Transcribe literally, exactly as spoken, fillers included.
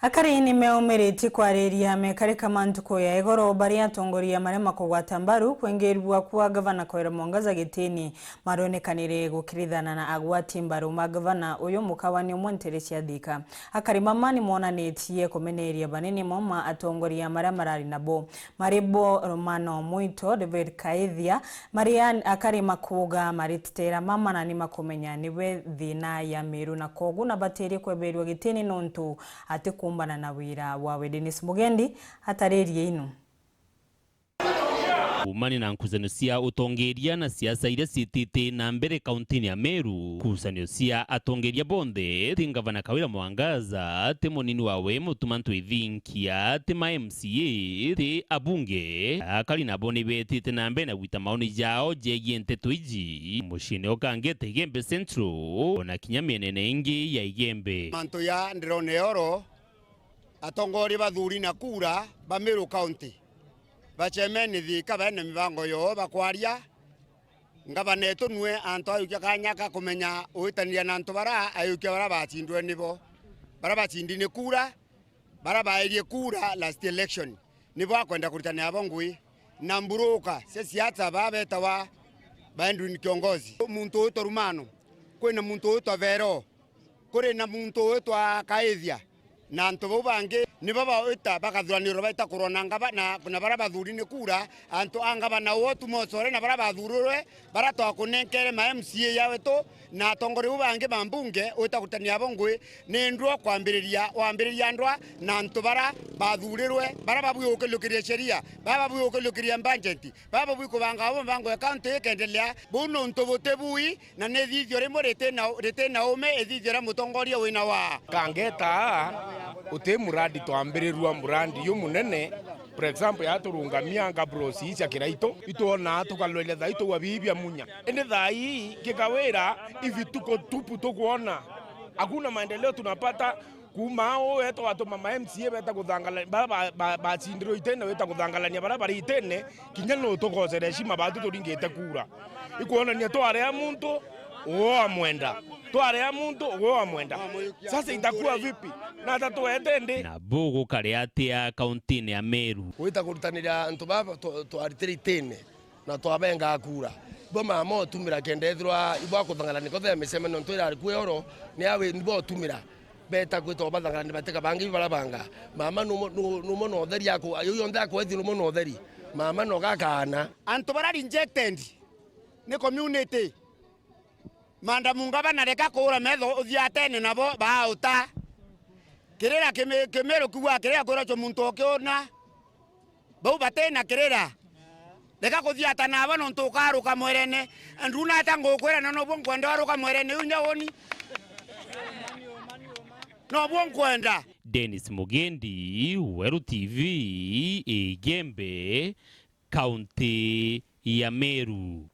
Akari ni meumiritie kwariria mekarika ma ntuku ya igoro baria atongoria maria makugwata mbaru kwingirua kwa Gavana Kawira Mwangaza gitini maronekanire gukirithana na agwati mbaru ma gavana uyu mukawa ni umwe ntere cia Thika. Akari mama ni monanitie kumeneria banene mo ma atongoria maria marari nabo, mari bo Romano Muito, David Kaithia, Maria akari makuuga maritetera mama na ni makumenya niwe thina ya Meru na kogu na batirie kweberua gitini nontu atikumbana na wira wawe. Dennis Mugendi ataririe inu. Kuumania na nkucanio cia utongeria na siasa iria ciitite na mbere kauntini ya Meru, nkucanio cia atongeria bonthe, ti ngavana Kawira Mwangaza, ti munini wawe Mutuma Ntwithinkia, ti ma M C A, ti abunge, akari nabo ni beetite na mbere na gwita maoni jao jegie nteto iji muciine o Kangeta Igembe Central, ona kinya mienene ingi ya Igembe. Mantu ya ndirone oro, atongoria bathuri na kura ba Meru County bacemeni Thika, baene mibango yoo bakwaria. Ngavana etu nwe antu ayukia kanya ka kumenya uitaniria na antu bara ayukia bara bacindwe nibo, bara bacindi ni kura, bara baerie kura last election, nibo akwenda kuritania abo ngui. Na mburuka cia siasa ba betawa ba Edwin Kiongozi. Muntu uitwa Rumano, kwina muntu uitwa Vero, kuri na muntu uitwa Kaithia, na antu bau bangi nibo baita bakathuranirwa baita kurwa na ngava-, na, na bara bathuri ni kura, antu a ngavana uo tu mocore na bara bathurirwe, bara twakunenkere ma M C A ya wetu, na atongoria bau bangi ba mbunge uita kutania abo ngui, ni ndwa kwambiriria, wambiriria ndwa na antu bara bathurirwe, bara babui gukiriukiria sheria, bara babui gukiriukiria budget, bara babui kubanga abo mbango ya county ikendelea. Buu nontu buti bui, na ni ithithio rimwe riti na, riti na ume, ithithio ria mutongoria wina waa. Kangeta, uti muradi twambirirua muradi yu munene, for example, ya turungamia ngabrosi cia Kiraitu, itwonaa tukalweria thaa ii tugwa bibi bia munya. Indi thaa ii kikawira, ivituko tupu tukwona. Hakuna maendeleo tunapata. Kuuma au weta watuma ma M C A beta kuthangala-, bara ba, ba, bacindirwe itene, weta kuthangalania bara bari itene, kinya no tukocere heshima batu turingite kura. Ikwonania twarea muntu, uwe wamwenda. Twarea muntu, uwe wamwenda. Sasa itakuwa vipi? Na ata twete ndi? Na bu gukari atia kauntini ya Meru? Gwita kurutaniria antu baba twa-, twaritire itene na twabengaa kura. Bo mama utumira kenda ethirwa ibo akuthangalania kothe ya micemanio ntu irari kue oro, ni awe nibo utumira. Beta kwitwa bathangalania batika bangi barabanga. Mama numo, nu-, numo na utheri aku, ayo yonthe akwethirwa numo na utheri. Mama no gakaana. Antu bara rejected ni community. Manda mungabana reka kuura metho uthiatene nabo bauta. Kirira kimi-, kimiru kiuga kirira kwira cho muntu ukiuna. Bau bati na kirira. Reka kuthiata nabo nontu ukaruka mwerene. Nduna ata ngukwira na nobuo nkwenda uruka mwerene unya uni. Nobuo nkwenda. Dennis Mugendi, Weru T V, Igembe, kaunti ya Meru.